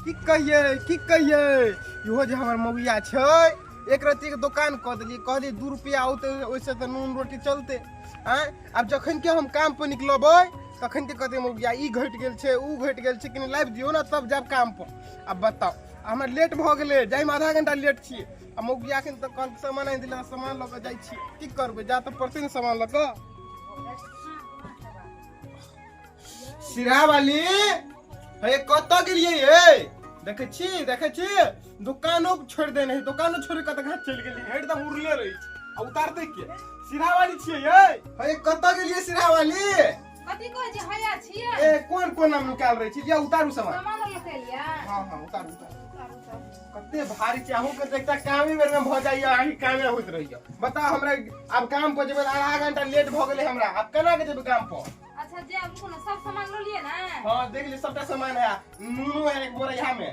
की कहियै की कहियै, इहो जे हमर मौगिया छै, एक रत्ती के दोकान कऽ देलियै, कहलियै 2 रुपया औतै, ओहिसँ तऽ नून रोटी चलतै। आँय, आब जखन के हम काम पर निकलबै तखन के कहतै मौगिया ई घटि गेल छै, उ घटि गेल छै, कनि लाबि दियौ ने तब जायब काम पर। आब बताउ, हमरा लेट भऽ गेलै, जाइमे आधा घंटा लेट छियै, आ मौगिया एखन तक कहलकै सामान आनि देलक, सामान लऽ कऽ जाइ छियै। की करबै, जा तऽ पड़तै ने सामान लऽ कऽ। सिरा वाली हे, कतऽ गेलियै ये? देखै छी, देखै छी, दुकानो छोड़ि देने है, दुकानो छोड़ि कऽ कहाँ चलि गेलियै? एकदम उड़ले रहै छै, आ उतारतै के? सिरा वाली छियै ये? हे, कतऽ गेलियै सिरा वाली? कथी कहै छी, हैया छियै। ए, कोन कोन नाम निकाल रहै छी? लिअ उतारू सामान। सामान लऽ के एलियै? हँ हँ, उतारू उतारू। कते भारी छै। अहूँके तऽ एकटा कामे बेर में भऽ जाइए, अहीं कामे होइत रहैए। बताउ, हमरा आब काम पर जेबै, आधा घंटा लेट भऽ गेलै हमरा, आब केना के जेबै काम पर? अच्छा जे, आब रुकू ने, सब सामान लऽ लिए ने? हाँ, देख लियौ, सबटा सामान है, नूनो है एक बोरा यहाँ में।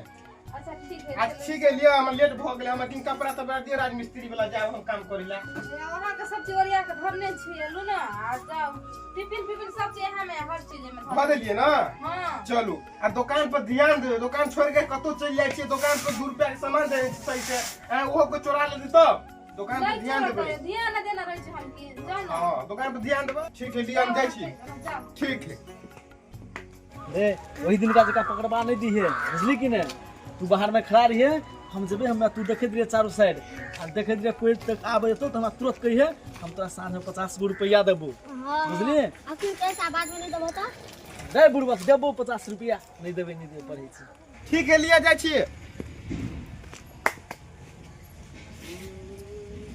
अच्छा ठीक है। अच्छा ठीक है, लिअ, हमरा लेट भऽ गेलै, हमरा किन कपड़ा तपड़ा दिअ, राजमिस्त्री वाला जायब हम काम करै ला। अहाँ के सब चीज ओरिया के धरने छियै, लू ने आ जाउ। टिफिन फिफिन सब चीज यहाँ में, हर चीज में धऽ देलियै ने? हाँ। चलू, आ दोकान पर ध्यान देबै, दोकान छोड़ि के कतौ चलि जाइ छियै, दोकान पर 2 रुपया के सामान देने छी सही से, आँय, ओहो कोइ चोरा लेतै तब? दोकान पर नहीं ध्यान छोड़ो देबै। करे, ध्यान न देना रहै छै हम की जाउ ने। हाँ, दोकान पर ध्यान देबै। ठीक है, लिअ, हम जाइ छी। जाउ। ठीक है। रे, ओहि दिनका जकाँ पकड़बा नहि दिहे, बुझली कि नहि? तू बाहर में खड़ा रहिए, हम जेबै, हमरा तू देखैत रहिए चारू साइड, आ देखैत रहिए कोइ तक आबै एतौ तऽ हमरा तुरंत कहिए, हम तोरा साँझ में 50 गो रुपैआ देबो। हाँ। बुझलिए? अखन पैसा बाद में नहीं देबो तऽ? रे बुढ़बक, देबो 50 रुपैआ, नहि देबै, नहि देबै, पढ़ै छी। ठीक है, लिअ, जाइ छी।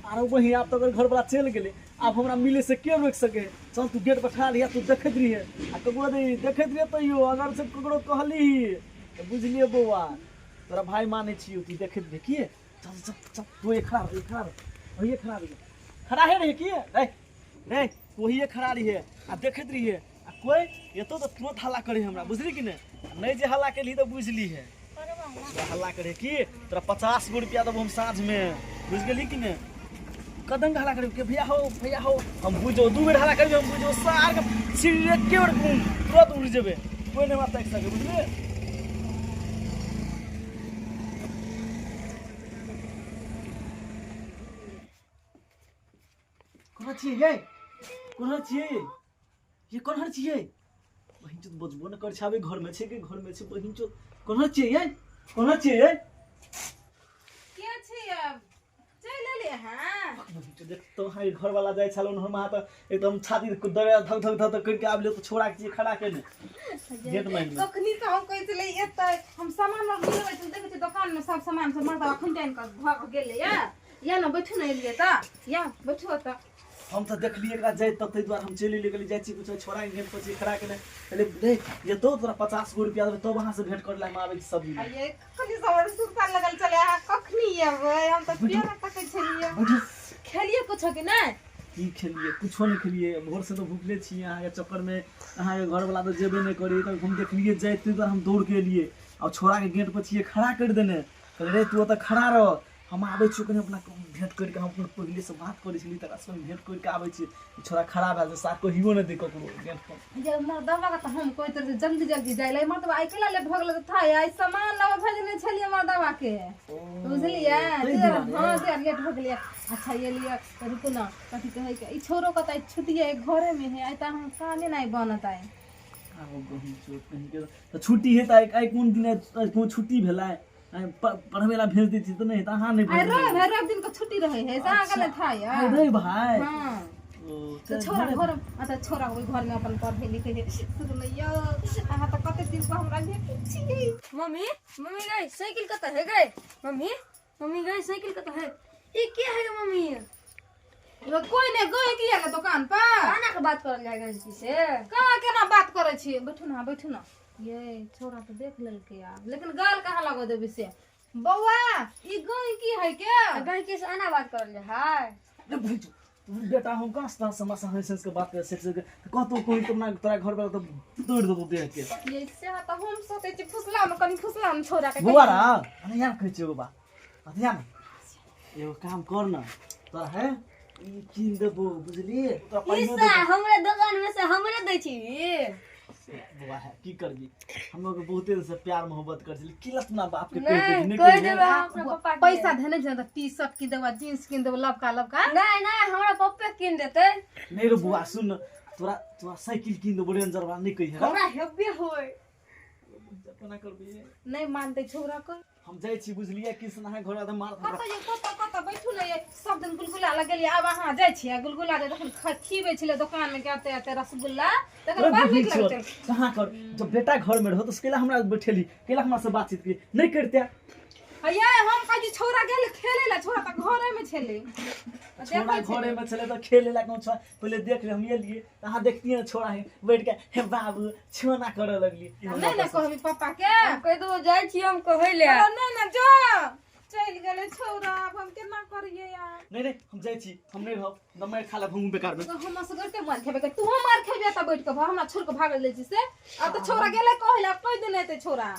आरो बहिन, आब तऽ ओकर घरवला चलि गेलै, आब हमरा मिले से के रोकि सके? चल, तू गेट पर खड़ा रहिए, तू देखैत रहिए, आ ककरो नहीं देखैत रहिए, तैयो अगर से ककरो कहली तऽ बुझलिए बौआ, तोरा भाई मानै छियौ, तू देखैत रहिए की? चल चल चल, तू एक खड़ा रह, एक खड़ा रह, वही खड़ा रहिए, खड़ा है रहिए की? रे रे, तू वही खड़ा रहिए आ देखैत रहिए, आ कोई एतो तऽ तुरंत हल्ला करे हमरा, बुझली कि नहि? नहि जे हल्ला केलही तऽ बुझली है। तोरा हल्ला करे की, तोरा 50 गो रुपया देबो हम साँझ में, बुझ गेली कि नहि? कदम हल्ला करे के, भैया हो, भैया हो, हम बुझो, 2 बेर हल्ला करबे, हम बुझो सार के सीढ़ी एके बेर घूम तुरंत उड़ जेबे, कोई नहीं हमरा ताकि सके, बुझलिए? कोना छियै यै? कोना छियै ये? कोना छियै बहिन चोद? बजबो ने कर छाबे, घर में छै के घर में छै? बहिन चोद, कोना छियै यै? कोना छियै यै? के छियै? चलि एलियै अहाँ? बहिन चोद, देख तो अहाँ घर वाला जाइ छल हम अहाँ तऽ एकदम छाती दरे धक धक धक धक करके आबि तऽ छोड़ा के छियै खड़ा केने गेट माइन में। कखनी तऽ हम कहै छलै एतै, हम सामान आर मिलबै छलै, देखै छियै दोकान में सब सामान सब मर्द अखन टाइम कऽ भऽ कऽ गेलै। या या ने, बैठू ने, एलियै तऽ या बैठू ओतऽ। हम तऽ देखलियै एकरा जाइत तऽ ताहि दुआरे हम चलि एलियै, कहलियै जाइ छी कुछो, छोड़ा के गेट पर छी खड़ा केने, कहलियै रे एतौ तोरा 50 गो रुपया देबै तब अहाँ से भेंट करे ला हम आबै छी सब्जी आ ये कखनी से हमर सुरता लगल छलै, अहाँ कखनी एबै, हम तऽ पेड़ तकै छलियै। खेलियै कुछो कि नहि? की खेलियै? कुछो नहि खेलियै, भोर से तऽ भूखले छी अहाँके चक्करमे। अहाँके घरवला तऽ जेबे नहि करी, तऽ हम देखलियै जाइत, ताहि दुआरे हम दौड़ के एलियै, आ छोड़ा के गेट पर छियै खड़ा करि देने, कहलियै रे तू ओतऽ खड़ा रह, हम आबै छियौ, कनि अपना भेँट करिके, हम अपन पहिले बात करै छलियै तकरा से भेँट करिके आबै छियै। छोड़ा खड़ा भए जाइ, साफ कहियो नहि दै ककरो गेट पर। जे मर्दबा के तऽ हम कहैत रहै जल्दी जल्दी जाइ लै, मर्दबा आइ केला लेट भऽ गेलै तऽ था आइ सामान लऽ भेजने छलियै मर्दबा के, बुझलियै? हँ, से लेट भऽ गेलै। अच्छा एलियै तऽ रुकू ने, कथी कहै के, ई छोरो के तऽ आइ छुट्टी है, घरे में है, आइ तऽ हम कामे नहि बनत आइ। तऽ छुट्टी है तऽ आइ कोन दिन? आइ कोन छुट्टी भेलै? पढ़बै ला भेज दै छी तऽ नहि तऽ अहाँ नहि भेज। रवि है, रवि दिन के छुट्टी रहे है, से अहाँ के था यार रवि भाई। हां, तो छोरा घर, अच्छा छोरा ओहि घर में अपन पढ़े लिखे है। सुन यौ, अहाँ तऽ कते दिन पर हमरा भेट छियै। मम्मी, मम्मी गई, साइकिल कतऽ है गई? मम्मी, मम्मी गई, साइकिल कतऽ है? ई के है गे मम्मी? कोई नहीं गए की है दुकान पर। काना के बात करल जाय गई से? कहाँ केना बात करै छी? बैठू ना, बैठू ना। ये छोरा तो देख लेलकै आब, लेकिन गाल कहाँ लगो देबी से? बौआ, ई गाय की है के? गाय के से आना बात करल जाय है। बेटा, हम कहाँ से समझ हंस हंस के बात कर से कहतो कोई तो ना तोरा घर वाला तो तोड़ देबो देह के। ये से तो हम सोचे छी फुसला में, कनी फुसला में छोरा के। बौआ रा, अरे यार, कहै छियौ बा, अरे यार, एगो काम कर न, तोरा है ई कीन देबो, बुझलिए? तोरा पाइयो देबो। हमरे दुकान में से हमरे दै छी। बौआ है की करबी हम लोग बहुते दिन से प्यार मोहब्बत कर छली की लत ना बाप के कहि नहीं देबी नहि कहि कहि देबै हम अपना पप्पा के पैसा धेने छै तऽ टी शर्ट कीन देबो जींस कीन देबो लबका लबका नहीं नहीं हमरा पप्पे कीन देतै नहीं रे बौआ सुन न, तोरा तोरा साइकिल कीन देबो रेंजर वाला नहि कहि हमरा हेबे होय केना करबी नहि मानतै छौड़ा कोइ हम जाइ छी बुझलियै कृष्ण अहाँ घर आदम मार कतऽ ये कतऽ कतऽ बैठू ने ये सब दिन गुलगुला लगेलियै आब अहाँ जाइ छियै गुलगुला जे जखन खीबै छलै दोकानमे के एते एते रसगुल्ला तखन बड़ नीक लगै छलै कहाँ कर जब बेटा घर में रहो तो केला हमरा बैठेली केला हमरा से बातचीत की नहीं करते ये हम कहै छी छौड़ा गेल खेले ला छौड़ा तऽ घरे में छलै छोड़ा घरे में छले तो खेले ला कौन छो पहले देख ले हम ये लिए अहाँ देखती है छोड़ा है बैठ के हे बाबू छो ना करे लगली नहीं ने कहबी पापा के हम कहि देबो जाइ छी हम कहै ले नहीं ने जो चलि गेलै छौड़ा आब हम केना करियै यार नहीं नहीं हम जाइ छी हम नहीं रहब न मार खा लेब हमहूँ बेकार में तो हम असगर के मार खेबै तू मार खेबे त बैठ के हमरा छोड़ के भागल जाइ छी से आब तऽ छौड़ा गेलै कहै ला कहि देने हेतै छौड़ा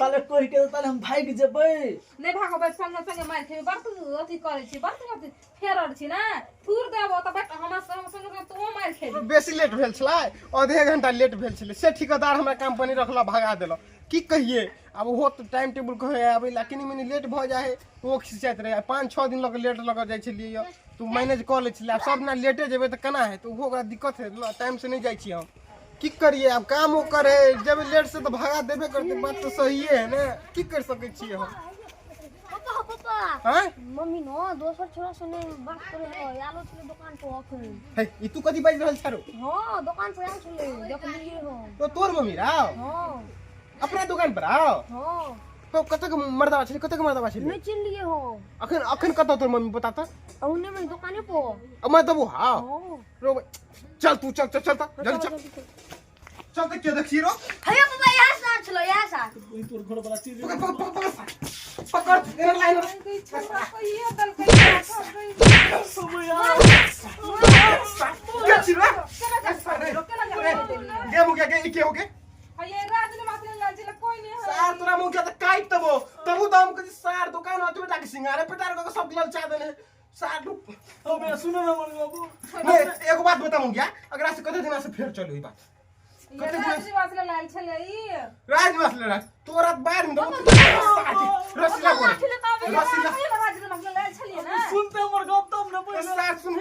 ताले कहि के ताले हम भागि जेबै नहि भागबै संगे संगे मार खेबै बड़ तू अथी करै छी बड़ तू अथी फेरल छी ने थूर देबो तऽ बैठ हमरा संगे संगे तू मार खेबी बेसी लेट भेल छलै आधे घंटा लेट भेल छलै से ठेकेदार हमरा काम पर नहि रखलक भगा देलक की कहिए आब ओहो तऽ टाइम टेबुल कहै आबै ला कनि मनि लेट भऽ जाइ हइ ओहो खिसियाइत रहै 5 6 दिन लऽ कऽ लेट लऽ कऽ जाइ छलियै यऽ तऽ मैनेज कऽ लै छलियै आब सब दिना लेटे जेबै तऽ केना हेतै ओहो ओकरा दिक्कत हइ टाइमसँ नहि जाइ छी हम की करिए आब काम ओकर हइ जेबै लेटसँ तऽ भगा देबे करतै बात तऽ सहिए हइ ने की करि सकै छियै हम पापा हो पापा आँय मम्मी न दोसर छोरा से नहीं बात करे हो आलो छले दुकान पर अखन हे ई तू कथी बाजि रहल छरो हां दुकान पर आयल छले देखलिए हम तो तोर मम्मी राव हां अपना दुकान पर आओ हां तो कतक मर्दाबा छलै कतक मर्दाबा छलै नहीं चिन्हलिए हम अखन अखन कतऽ तोर मम्मी बता तऽ औने में दुकाने पर अब मैं देबो हाँ हां रो चल तू चल चल चल त जल्दी चल चल त के देखी रो हे पापा यहाँ से आयल छलो यहाँ से कोई तोर घर वाला चीज पकड़ पकड़ पकड़ पकड़ एना लाइन छौड़ा कहियो देलकै के छी रे गे मुके गे ई के हो गे ये राज ने मात्र लाल छलै कोई नहीं है सार तोरा मुँह के त काटि देबो तबु त हम कहै छी, सार दुकान में बेटा के सिंगारे पेटार के सब ललचा देने सार अबे सुनो ना मोर बाबू नहीं एगो बात बताऊं क्या अगला से कते दिना से फेर चलू ई बात ये राज निवास ले लाल छलै ई राजनिवास ले राज तोरा बाहर में दबो रसीला बोल रसीला राज निवास ले लाल छलियै ना सुनते हमर गप तब ना पहिले सार सुन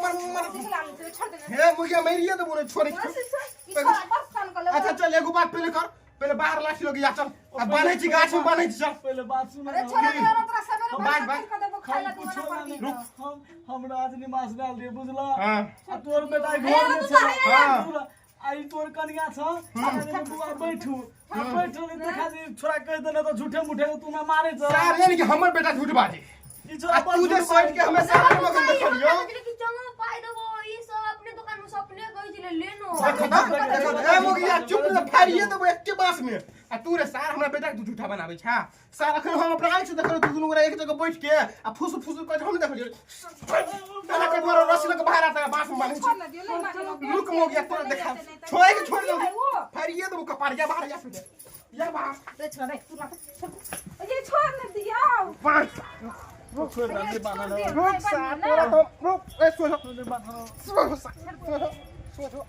मर मर लाल छलै छोड़ देने हे मुझे मेरिए तो बोले छोड़ ई छोड़ा बस कान कर ले अच्छा चल एगो बात पहले कर पहले बाहर लाठी लग जा चल अब बांधे छी गाछ में बांधे छी चल पहिले बात सुन अरे छोड़ा के तोरा सवेरे बाय, बाय। कर देबो खाइ हम ला कुछो तू ना ना नहीं हम हम राजनिवास भेल रहियै बुझला हां आ तोर बेटा घर में छल हाँ। आ ई तोर कनिया छ कनिया बुआ बैठू आ बैठू ने देखा जे छोरा कहि देने तऽ झूठे मूठे के तू ना मारे छ सार यानी कि हमर बेटा झूठ बाजे ई छोरा आ तू जे सट के हमें सार में मगन देखलियो कि चलो पाई देबो ई सब अपने दुकान में सब अपने कहै छले लेनो देखो त देखो ए मुगिया चुप न फाड़िए देबो एके बांस में आ तू रे सार हमरा बेटा के तू झूठा बनाबै छा सार अखन हम अपना आँखि से देखल तू दुनू गोरा एक जगह बैठ के आ फुस फुस कर हम देखलियो ताला के द्वारा रस्सी लग बाहर आता बांस में बांधे छोड़ ना दियो नहीं मानियो रुक मोगिया तोरा देखा छोड़ के छोड़ दो फाड़िए देबो कपार जा बाहर जा सीधे जा बाहर रे छोड़ रे तू ना छोड़ ये छोड़ ना दियो बांस छोड़ दे बांधल रुक सार तोरा तो रुक ए सो जा सो जा सो जा सो जा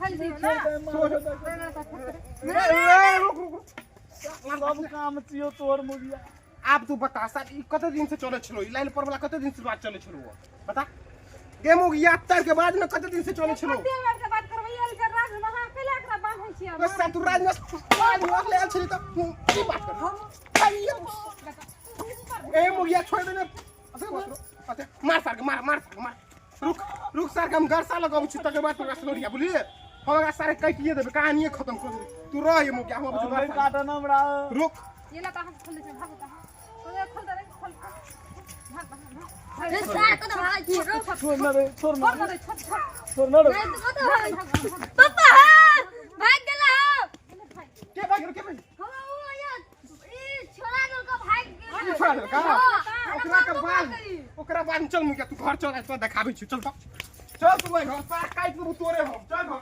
हल दियो ना सो जा रे रुक रुक रुक सब काम छियो तोर मुगिया आब तू बता सर ई कते दिन से चले छलो ई लाइन पर वाला कते दिन से बात चले छलो बता गेम हो गया तर के बाद में कते दिन से चले छलो कते बार के बात करबै आयल के राज महा कैला एकरा बांधै छियै बस सर तू राज में राज में ले आयल छली त तू की बात कर ए मुगिया छोड़ देने अरे मार सर के मार मार सर के मार रुक रुक सर के हम घर सा लगाबै छी तकर बाद तोरा सुनरिया बुझलिए हम एकरा सारे काटिए देबै कहानिए खत्म कर देबै तू रह ये मुगिया हम अबै छी नहीं काटन हमरा रुक ये ला त हाथ खोल दे छै भागो त खोल खोल दे खोल भाग भाग भाग रे सार कत भागै छी रो छोड़ ना रे छोड़ ना छोड़ ना रे छोड़ छोड़ छोड़ ना रे नहीं तो कत भागै पापा हाँ, भाग गेला हम के भाग के भाग हम ओ या ई छोरा देलका भाग गेल ई छोड़ा देलका हाँ, ओकरा के बाद ओकरा बाद चल मुगिया तू घर चल तोरा देखाबै छी चल त चल तू घर सार काटि देबू तोरे हम चल घर